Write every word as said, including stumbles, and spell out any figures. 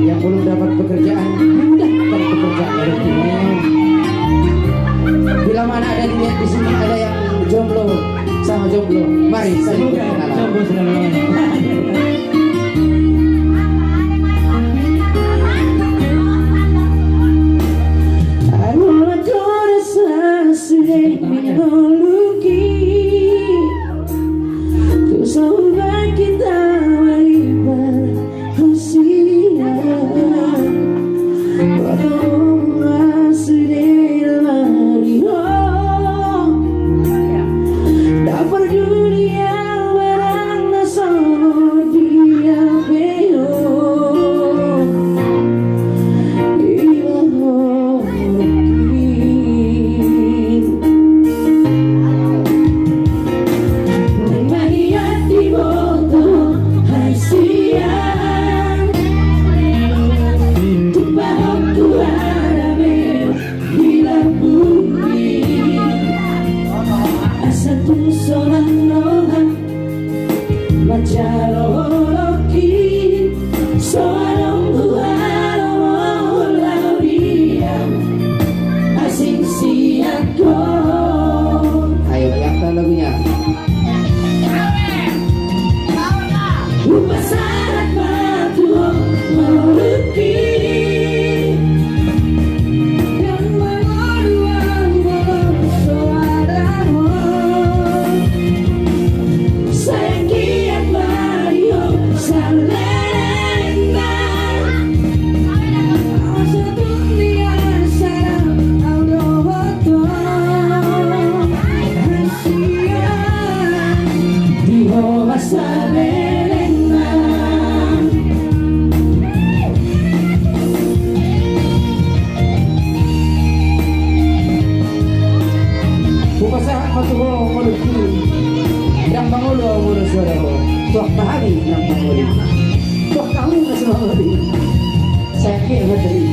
Yang belum dapat pekerjaan, pindahkan pekerjaan. Bila mana ada di, di sini ada yang jomblo, sama jomblo, mari saling berkenalan. Jomblo sudah lama. Aduh, aduh, rasa sudah menolaki. Tu sabar kita melibat kasihan. Waktu masih di lari, oh. Tak peduli yang barang na so dia beo. Iya, oh. Mangihut diboto hasian, tumpahon tu haramen di lambungmi. Asa tung sonang roha manjalo holoki, so adong tu halomohon laurian asing sian ho. Ayo, yang tahu lagunya. Hupasahat ma tu ho ngolungki. Di ho ma salelengna. Hupasahat ma tu ho ngolungki. Ndang mangolu au molo so ada ho. Tuak ma hami ndang mangolu. Tuak hamu na so mangolu. Sakit hati.